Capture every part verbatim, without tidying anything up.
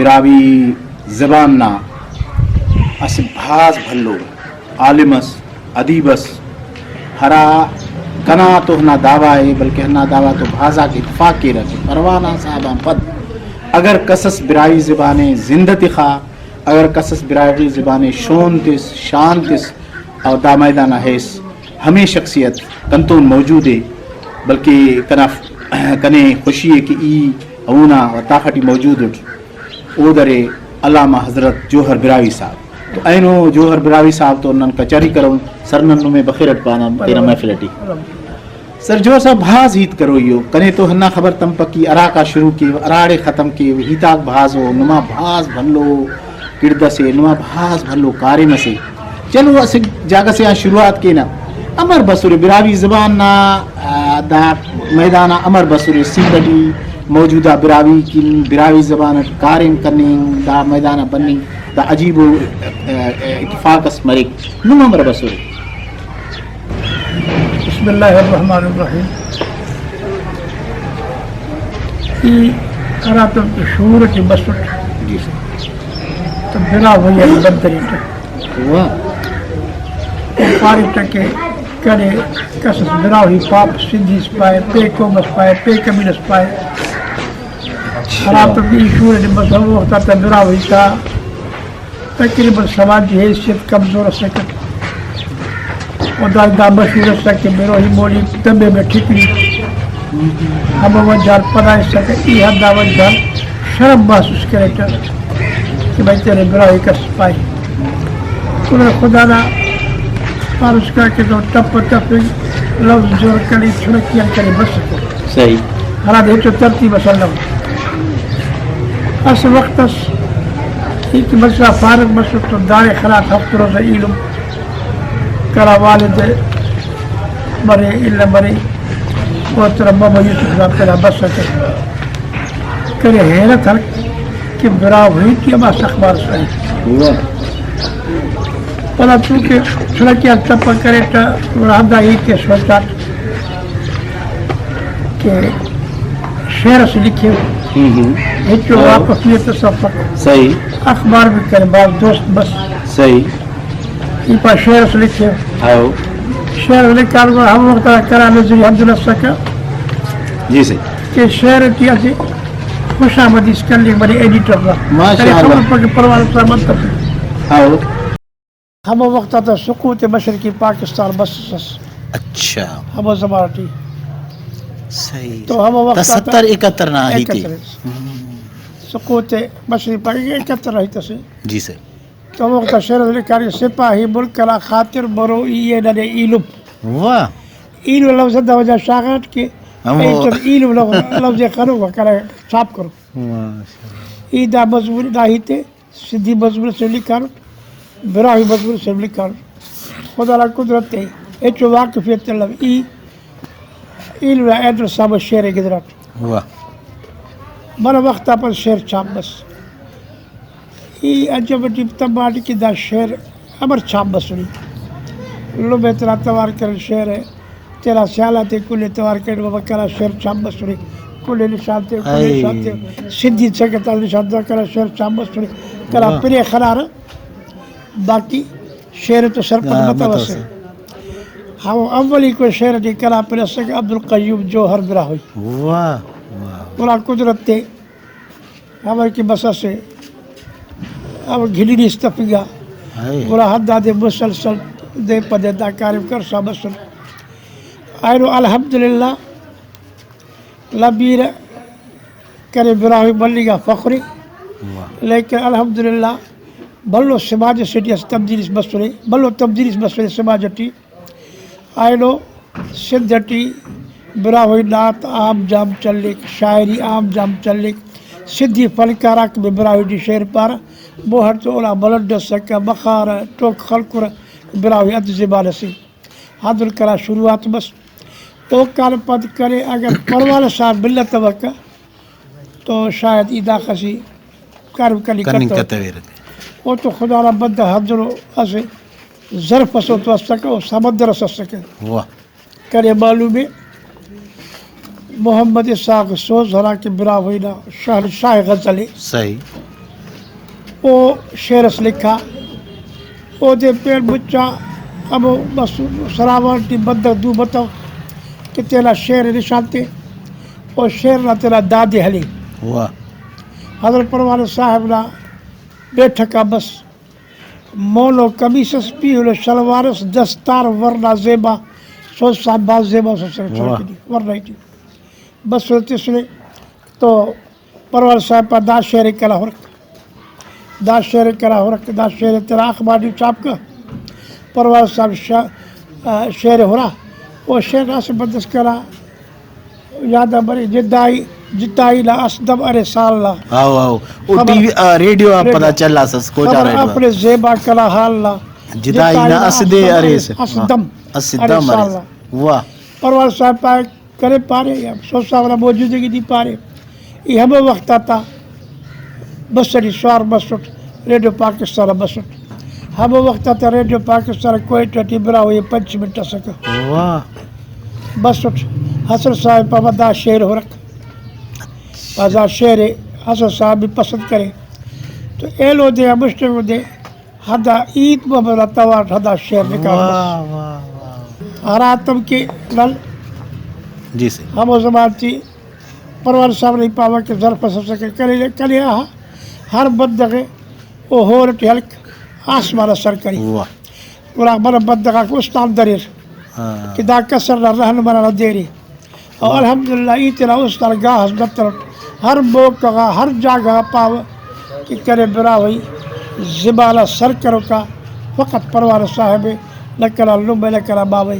براہوئی زبان نا اسہ بھاز بھلو عالم اس، ادیب اس، ہرا کنا تو ہندا دعویٰ ءِ، بلکہ ہندا دعویٰ تو بھازاک اتفاق کیرہ کہ پروانہ صاحب آن پد اگر کسس براہوئی زبان ءِ زندہ تخا، اگر کسس براہوئی زبان ءِ شون تس، شان تس، اور دا میدان آ ہیس، ہمے شخصیت کنتون موجود ءِ، بلکہ کنا کنے خوشی ءِ کہ ای اونا وطاخ ٹی موجود اٹ۔ اود ارے علامہ حضرت جوہر براہوئی صاحب۔ تو اینو جوہر براہوئی صاحب تو نن کچہری کرون، سر نن نمے بخیر اٹ پانہ تینا محفل ٹی۔ سر جوہر صاحب، بھاز ہیت کروئی ءُ، کنے تو ہندا خبر تمپک کہ ہراکا شروع کیو، ہراڑے ختم کیو، ہیتاک بھاز ءُ، نما بھاز بھلو کڑد اسے، نما بھاز بھلو کاریم اسے۔ چلو، اسہ جاگہ سے آن شروعات کینہ۔ امر بسرے براہوئی زبان نا، آ، دا میدان آ امر بسرے سندھ ٹی موجودہ براہوئی کن، براہوئی زبان اٹ کاریم کننگ، دا میدان آ بننگ، دا عجیب و، آ، آ، اتفاق اس مریک۔ نم امر بسرے؟ بسم اللہ الرحمن الرحیم۔ ای ہراتم تو شعور ٹی بسٹ، جی سر۔ تو براہوئی آن بدریٹ۔ واہ۔ او پاریٹ کہ کنے کس اس براہوئی پاپ، سندھی اس پائے، پے قوم اس پائے، پے قبیلہ اس پائے۔ اچھا۔ ہراتم ای شعور ٹی بس، ہمو وخت آتا براہوئی تا تقریباً سماجی حیثیت کمزور ئسکہ۔ و دا، دا مشہور ئسکہ کہ بروہی مولوی دمبے میں ٹھکری۔ ہمو وجہ آن پدا ئسکہ، ای ہندا وجہ آن شرم محسوس کریٹہ کہ بھئی تینے براہوئی کس پائے۔ قدرت خدا نا پاروسکا کہ تو ٹپ ٹپ لفظ جوڑ کنے، چھڑکی آن کنے بس کو۔ صحیح۔ ہرادے ہچو ترتیب اس الو۔ اسہ وخت اس ای کہ مسا فارغ مسر تو داڑے خلاس ہفت روزہ ایلم کرا والد مرے، الہ مرے، محترم محمد یوسف نا پنا بس اٹ کرے۔ حیرت ہلک کہ براہوئی ٹی ہم اسہ اخبار اس ارے۔ واہ۔ پدا چونکہ چھڑکی آن ٹپہ کریٹہ، گڑا ہندا ہیت ءِ سوچاٹ کہ شعر اسے لکھیو۔ ہم ہم۔ ہچو ہاں۔ واقفیت اس افک۔ صحیح۔ اخبار بھی کرے، بھاز دوست بس۔ صحیح۔ ای پا شعر اسے لکھیو۔ ہاؤ۔ شعر لکھان گڑا ہمو وخت آ کنا نظری ہندن اسکہ۔ جی صحیح۔ کہ شعر ٹی اسہ خوش آمدی اس کننگ بنے ایڈیٹر نا۔ ماشاء اللہ۔ خبر پکے پروانہ صاحب انت اسے۔ ہاؤ۔ ہمو وخت آتا سقوط مشرقی پاکستان بسس۔ اچھا۔ ہمو زمانہ ٹی۔ صحیح۔ تو ہمو وخت آتا ستر اکہتر نا ہیت ءِ۔ اکہتر۔ ہم۔ سقوط مشرقی پاکستان اکہتر نا ہیت اسے۔ جی سر۔ تو ہمو وخت آ شعر اس لکھانے، سپاہی ملک انا خاطر برو ای اے ننے ایلم۔ واہ۔ ایلم لفظ ہندا وجہ شاغاٹ کہ ہمو۔ ایلم لفظ، لفظ ءِ خنوک و کنا چھاپ کرو۔ ماشاءاللہ۔ ای دا مضمون، دا ہیت ءِ سندھی مضمون اسے لکھانٹ، براہوئی مضمون اسے لکھانٹ۔ خدا نا قدرت ءِ ہچو واقفیت الو۔ ای ایلم نا ایڈریس آ شعر ءِ گدراٹ۔ واہ۔ منہ وخت آ پد شعر چھاپ مس۔ ای عجب ٹی تماٹ کہ دا شعر امر چھاپ مسنے۔ لمہ تینا توار کرے شعر ءِ، تینا سیال آتے کل ءِ توار کرے، بابا کنا شعر چھاپ مسنے۔ کل ءِ نشان تے، کل ءِ اے۔ نشان تے، سندھی سنگت آ نشان تے کنا شعر چھاپ مسنے۔ کنا واہ۔ پن ءِ خنارہ، باقی شعر تو سرپند ہاں، متو متو اسے۔ اسے۔ ہمو اولیکو شعر ٹی کنا پن اسکہ عبدالقیوم جوہر براہوئی۔ واہ، واہ۔ گڑا قدرت ءِ ہمر کہ بس اسے، ہمو گھننی اس تفنگا۔ ہائے۔ گڑا ہندادے مسلسل دے پہ دے دا کاریم کرسا بسن۔ اینو الحمدللہ لمبی نا کنے براہوئی مننگ آ فخر ءِ۔ واہ۔ لیکن الحمدللہ بھلو سماج اسے ٹی اسہ تبدیلی اس بسنے، بھلو تبدیلی اس بسنے سماج ٹی۔ اینو سندھ ٹی براہوئی نعت عام جام چلیک، شاعری عام جام چلیک، سندھی فنکار آک بھی براہوئی ٹی شعر پارہ، موہر تو اونا ملنڈ اسکہ، مخارہ، ٹوک خلکرہ، براہوئی انت زبان اسے۔ ہندن کنا شروعات مس۔ اوکان پد کرے اگر پروانہ صاحب ملتوکہ تو شاید ای داخسی کاریم کننگ کننگ کتو۔ کتویرہ۔ او تو خدا نا بندغ ہندنو اسہ ظرف ئسو تو اسکہ، او سمندر ئس اسکہ۔ واہ۔ کنے معلوم ءِ محمد اسحاق سوز ہرا کہ براہوئی نا شہنشاہ غزل ءِ۔ صحیح۔ او شعر اس لکھا، اودے پین مچا ہمو بس سراوان ٹی بندغ دو متو کہ تینا شعر نشان تے، او شعر نا تینا دادے ہلے۔ واہ۔ حضرت پروانہ صاحب نا بیٹھک آ بس مون و قمیص اس، پیہن و شلوار اس، دستار ورنا زیبا، سوز صاحب بھاز زیبا سوز واہ۔ ورنا ٹی بس تسنے تو پروان صاحب پا دا شعر ءِ کنا ہرک، دا شعر ءِ کنا ہرک، دا شعر ءِ تینا اخبار ٹی چھاپ کر۔ پروان صاحب شا-، آ، شعر ءِ ہرا، او شعر اسہ بندغ اس کنا یاد آ بریک، جدائی، جدائی نا اسہ دم ارے سال نا۔ ہاؤ، ہاؤ۔ او خبر، ٹی وی، آ، ریڈیو آ ریڈیو۔ پدا چلاسس، کوئٹہ خبر ریڈیو آ۔ اپنے زیبا کنا حال نا۔ جدائی جدائی نا نا اسہ دے اسہ دم ارے اسہ، اسہ ہاں، دم اسہ ارے دم سال ارے۔ نا۔ واہ۔ پروان صاحب پائک، کنے پارے، یا سوز صاحب نا موجودگی ٹی پارے، ای ہمو وخت آتا بس ٹی سوار مسٹ، ریڈیو پاکستان آ بسٹ۔ ہمو وخت آتا ریڈیو پاکستان آ کوئٹہ ٹی براہوئی پنچ منٹ ئسکہ۔ واہ۔ بسٹ، حسن صاحب پاوہ دا شعر ہرک۔ پاوہ دا شعر حسن صاحب بھی پسند کرے۔ تو ایلو دے آ مسٹمیکو دے ہندا عید محمد نا توار اٹ ہندا شعر نکال مس۔ واہ، واہ، واہ۔ ہراتم کہ نن جی سر۔ ہمو زمان ٹی پروان صاحب نا ای پاوہ کہ ظرف اس اسکہ، کنے، کنے آ ہر بندغ ءِ او ہور ٹی ہلک آسمان آ سر کری۔ واہ۔ گڑا منہ بندغ آک استان دریر ہاں۔ کہ دا کسر نا رہنما نا دیر ءِ۔ او الحمدللہ ای تینا است آن گاہ اس دفتر اٹ ہر موقع غا، ہر جاگہ غا پاوہ کہ کنے براہوئی زبان آ سر کروکا فقط پروانہ صاحب ءِ، نہ کنا لمہ ءِ، نہ کنا باوہ ءِ۔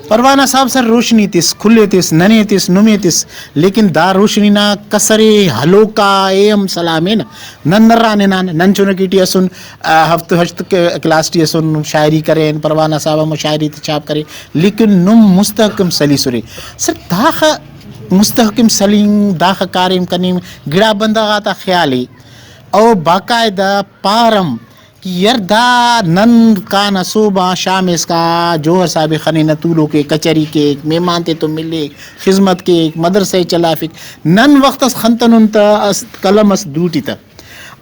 پروانہ صاحب سر روشنی تس، کھلے تس، ننے تس، نمے تس، لیکن دا روشنی نا کسرے ہلوکا ءِ ہم سلام ءِ نا۔ نن نران ہنان، نن چنکی ٹی اسن، آ، ہفت ہشت ک-، کلاس ٹی اسن، شاعری کرین، پروانہ صاحب ہمو شاعری تے چھاپ کرے، لیکن نم مستحکم سلیسرے۔ سر، داخہ مستحکم سلنگ، داخہ کاریم کننگ گڑا بندغ آتا خیال ءِ۔ او باقاعدہ پارم کہ یار دا نن کانہ صوب آ شام اسکا جوہر صاحب ءِ خننہ، تولوک ءِ، کچہری کیک، مہمان تیتون ملیک، خذمت کیک، مدرسہ ءِ چلافک، نن وخت اس خنتنن تہ، اس قلم اس دوٹی تہ۔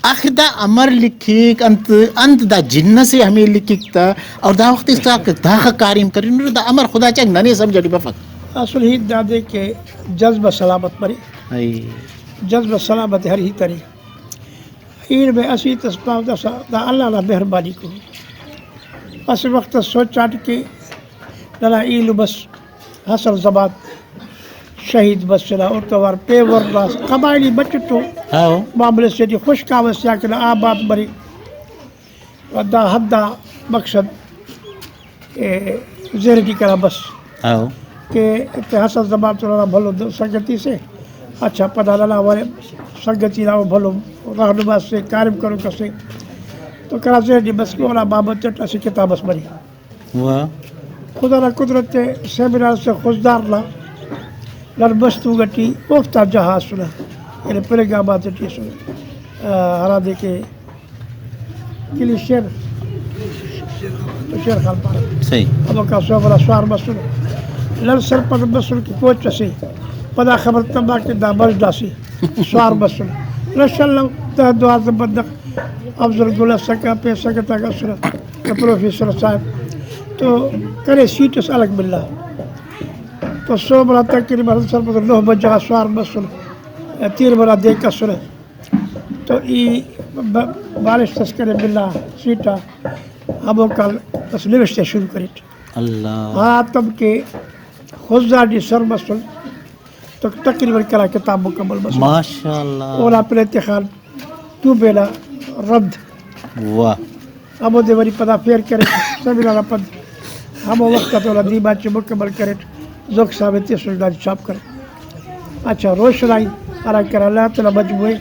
آخر دا امر لکھیک، انت، انت دا جن ئسے ہمے لکھک تہ، اور دا وخت اس تا داخہ کاریم کرینر، دا امر خدا چاک ننے سمجھ ٹی بفک۔ اصل ہیت دادے کہ جذبہ سلامت مرے۔ ہائی۔ جذبہ سلامت ہر ہیت ارے۔ ایلم اسہ ہیت اس پاو داسہ دا اللہ نا مہربانی کو۔ اسہ وخت اس سوچاٹ کہ ننا ایلم اس حسن زمان شہید مسنہ، اوڑتون اوار پیور نا قبائلی بچٹو ہاؤ۔ معاملہ سے ٹی خشکاوہ سے آ کہ نا آباد مرے۔ و دا ہندا مقصد، اے، ذہن ٹی کنا بس ہاؤ۔ کہ تے حسن زمان تو ننا بھلو دو-، سنگتی سے، اچھا پدا ننا ورے سنگتی نا او بھلو رہنما سے، کاریم کروک سے، تو کنا ذہن ٹی بس کہ اونا بابت اٹ اسہ کتاب اس بنے۔ واہ۔ خدا نا قدرت ءِ سیمینار سے خضدار نا نن مستونگ ٹی اوفتا جاہ اسنہ، یعنی پلنگ آباد ٹی اسنہ، آ، ہرادے کہ کلی شیر، شیر خان پارہ۔ صحیح۔ امکان صوب نا سوار مسنہ۔ نن سرپند مسن کہ کوچ اسے، پدا خبر تما کہ دا بس داسے سوار مسنہ۔ رش الو دہ دوازدہ بندغ، افضل گل اسکہ، پین سنگتاک اسرہ، پروفیسر صاحب تو کنے سیٹ اس الگ ملا۔ تو صوب نا تقریباً سرپند نہہ بجہ غا سوار مسن، تین بلا دیک اسرہ۔ تو ای ب-، بالشت اس کنے ملا سیٹ آ، ہموکان بس نوشتہ شروع کریٹ۔ اللہ۔ ہراتم کہ خضدار ٹی سر مسن تو تقریباً کنا کتاب مکمل مسن۔ ماشاءاللہ۔ اونا پلیتے خان توبے نا رند۔ واہ۔ ہمودے وری پدا پیر کرے، سیمینار آ پد ہمو وخت آ تو اونا دیباچہ مکمل کریٹ، ذوق صاحب ءِ تسنے داٹی چھاپ کرے۔ اچھا، روشنائی ہرا کرا اللہ تعالیٰ مجموعے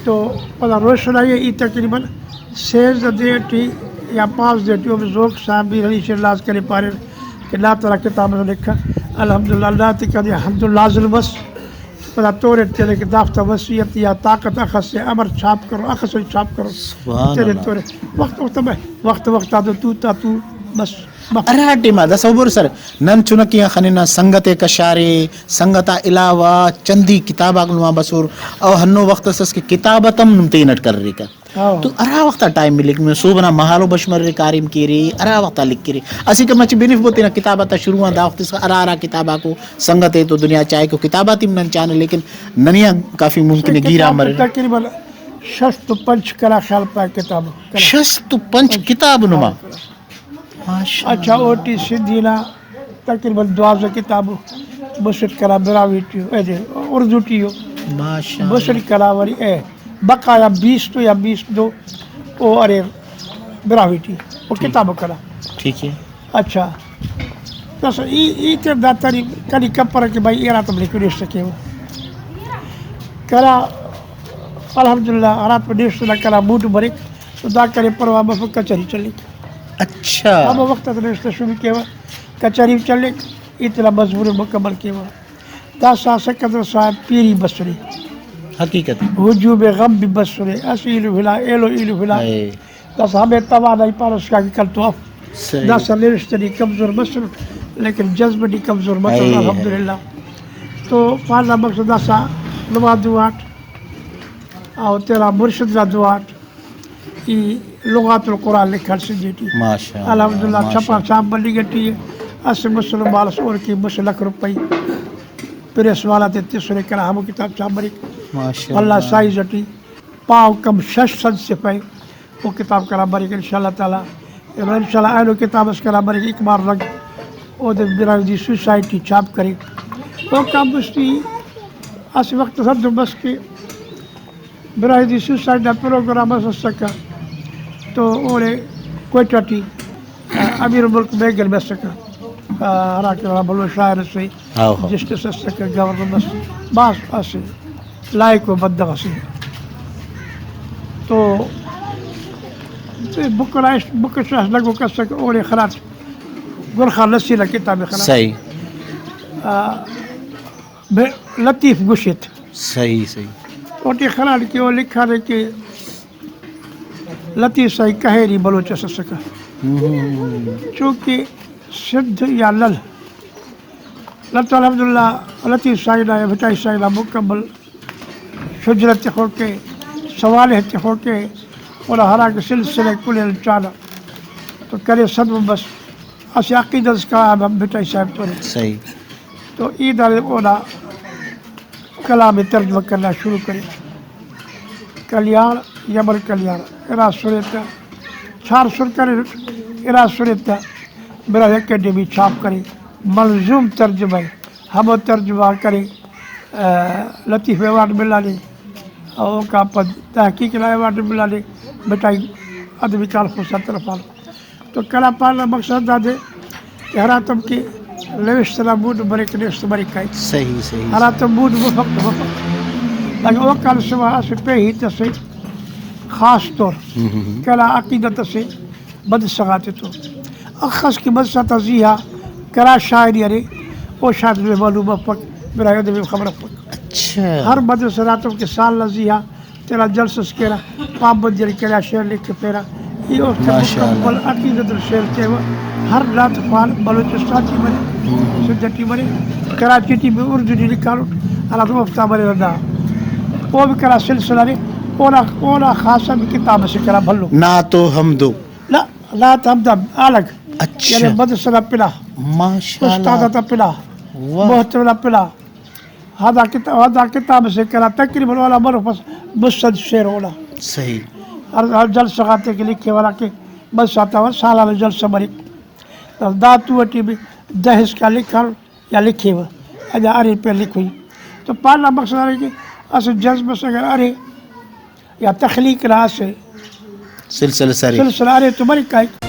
تو پدا روشنائی ای تقریباً سیزدہ دے ٹی یا پانزدہ دے ٹی او بھی ذوق صاحب بھی رہی شیر لاز کرے پاریر کہ اللہ تعالیٰ کتاب لکھا۔ الحمدللہ اللہ تے کدی حمد لازم بس۔ پدا تورے تینے کہ دافتا وصیت یا طاقت اخس سے امر چھاپ کرو، اخس سے چھاپ کرو۔ سبحان تینے اللہ۔ تورے وخت وخت میں، وخت وخت آ تو تو تا تو بس، بس۔ ہرا ٹائما داسہ او برسر، نن چنکی آن خننہ، سنگت ءِ کشارے، سنگت آ علاوہ چندی کتاب آک نما بسر، او ہنو وخت اس ئس کہ کتابت ہم نم تینٹ کریکہ۔ ہاں۔ تو ہرا وخت آ ٹائم ملیک، نمے سہب ئنا مہالو بش مریرے، کاریم کیرے، ہرا وخت آ لکھرے۔ اسیکہ مچہ بنف بو تینا کتاب آتا شروع آن دا وخت اسکا ہرا ہرا کتاب آکو سنگت ءِ تو دنیا چاہک و کتاب آتے ہم نن چانہ، لیکن ننے آن کافی ممکن ءِ گیرام کتاب مرے۔ تقریباً شست و پنچ کنا خیال پائے کتاب۔ شست و پنچ کتاب نما۔ ماشاءاللہ۔ اچھا، اوٹی سندھی نا تقریباً دوازدہ کتاب مسٹ کنا براہوئی ٹی ءُ، اے دے، اردو ٹی ءُ۔ ماشاءاللہ۔ مسٹ کنا وری اے بقایا بیست یا بیست دو او اریر براہوئی ٹی۔ او ٹھیک۔ کتاب کنا۔ ٹھیک ہے۔ اچھا۔ بس ای، ای تینا دا تیاری کنے کپرہ کہ بھائی ای ہراتم لکھ نوشتہ کیوہ۔ کنا الحمدللہ ہراتم نوشتہ نا کنا موڈ بریک تو دا کنے پرواہ مفک، کچہری چلیک۔ اچھا۔ ہمو وخت آ نوشتہ شروع کیوہ، کچہری چلیک، ای تینا مضمون مکمل کیوہ۔ داسہ سکندر صاحب پیری بسنے۔ حقیقت۔ ہجوم غم بھی بسنے، اس ایلو ہلا، ایلو ایلو ہلا۔ اے۔ داسہ ہمے توانائی پانہ اسکا کہ کل تو اف۔ صحیح۔ داسہ نوشتہ ٹی کمزور مسنٹ، لیکن جذبہ ٹی کمزور مسنٹ، اے۔ الحمدللہ۔ تو پانہ مقصد داسہ نما دعا اٹ، او تینا مرشد نا دعا اٹ، ای لغات القرآن لکھان سندھی ٹی۔ ماشاءاللہ، الحمدللہ، ماشاءاللہ۔ چھپا چھاپ بننگ ٹی ءِ۔ اسہ مسلمان اس اوڑکہ مسہ لکھ روپئی پریس والا تے تسنے، کنا ہمو کتاب چھاپ مریک۔ ماشاءاللہ۔ بھلا سائز ٹی پاو کم شش سد صفحہ او کتاب کنا مریک ان شاء اللہ تعالیٰ۔ ایلو ان شاء اللہ اینو کتاب اس کنا مریک اقبال رنگ، اودے براہوئی سوسائٹی چھاپ کرے۔ اوکان مستی اسہ وخت اس ہندن بس کہ براہوئی سوسائٹی نا پروگرام اس اسکہ تو اوڑے کوئٹہ ٹی امیر الملک مینگل مسکہ، ہراکہ ہرا بھلو شاعر اسے، ہاؤ، ہاؤ۔ جسٹس اسکہ، گورنر مس، بھاز اسہ لائق و بندغ اسے۔ تو بک ئنا اش-، بک ئنا شاس لگوک اسکہ، اوڑے خناٹ گل خان لسی نا کتاب ئے خناٹ۔ صحیح۔ آ، بے-، لطیف گشت۔ صحیح، صحیح۔ اوٹی خناٹ کہ او لکھانے کہ لطیف سائیں کہیری بلوچ اس اسکہ۔ ہم۔ چونکہ سندھ یا نن، نن تو الحمدللہ لطیف سائیں نا یا بھٹائی سائیں نا مکمل شجرہ تخوکے، صوالح تخوکے، اونا ہراکہ سلسلہ کل ئے چانہ تو کنے صدمہ بس۔ اسہ عقیدہ اس قائم ہم بھٹائی صاحب تو ارے۔ صحیح۔ تو ای داڑے اونا کلام ئے ترجمہ کرنا شروع کرے۔ کلیاڑ، یمن کلیاڑ، ارا سنے تہ، چھار سن کریرٹ، ارا سنے تہ، براہوئی اکیڈمی چھاپ کرے، ملزوم ترجمہ ئے، ہمو ترجمہ کرے، آ، لطیف ایوارڈ ملانے، اوکان پد تحقیق نا ایوارڈ ملانے، بھٹائی ادبی کانفرنس نا طرفان۔ تو کنا پاننگ نا مقصد دادے کہ ہراتم کہ نوشت ئنا موڈ مریک، نوشت مریک کائک۔ صحیح، صحیح۔ ہراتم موڈ مفک تو مفک۔ لکن اوکان سوا اسہ پین ہیت اسے خاص طور ہم، ہم، ہم۔ کنا عقیدت اسے مدرسہ غاتتون۔ اخس کہ مدرسہ تا زیہا کنا شاعری ارے، او شاعری نمے معلوم افک، براہوئی ادب ئے خبر افک۔ اچھا۔ ہر مدرسہ ہراتم کہ سال نا زیہا تینا جلسہ اس کیرہ، پابندی اٹ کیرہ، شعر لکھفیرہ۔ ای اوفتے ماشاءاللہ۔ مکمل عقیدت اٹ شعر کیوہ۔ ہر نعت خوان بلوچستان ٹی مرے، سندھ ٹی مرے، کراچی ٹی بھی اردو ٹی لکھانٹ، ہراتم اوفتا مرے دا۔ او بھی کنا سلسلہ نے، اونا، اونا خاصا بھی کتاب اسے کنا بھلو۔ نعت و حمد و۔ نہ، نعت حمد الگ۔ اچھا۔ یعنی مدرسہ نا پلا۔ ماشاءاللہ۔ استاد تا پلا۔ واہ۔ محترم نا پلا۔ ہندا کتاب، ہندا کتاب اسے کنا تقریباً اونا بروفس مسند شعر اونا۔ صحیح۔ ہر، ہر جلسہ غاتے کہ لکھے والا کہ بس آتا سالانہ جلسہ مریک۔ دا تو ٹی بھی دہ اسکان لکھانٹ یا لکھیوہ، اگہ ارے پین لکھوئی۔ تو پاننگ نا مقصد ارے کہ اسہ جذبہ اس اگر ارے یا تخلیق نا اسہ سلسلہ اس ارے۔ سلسلہ ارے تو مریک کائک۔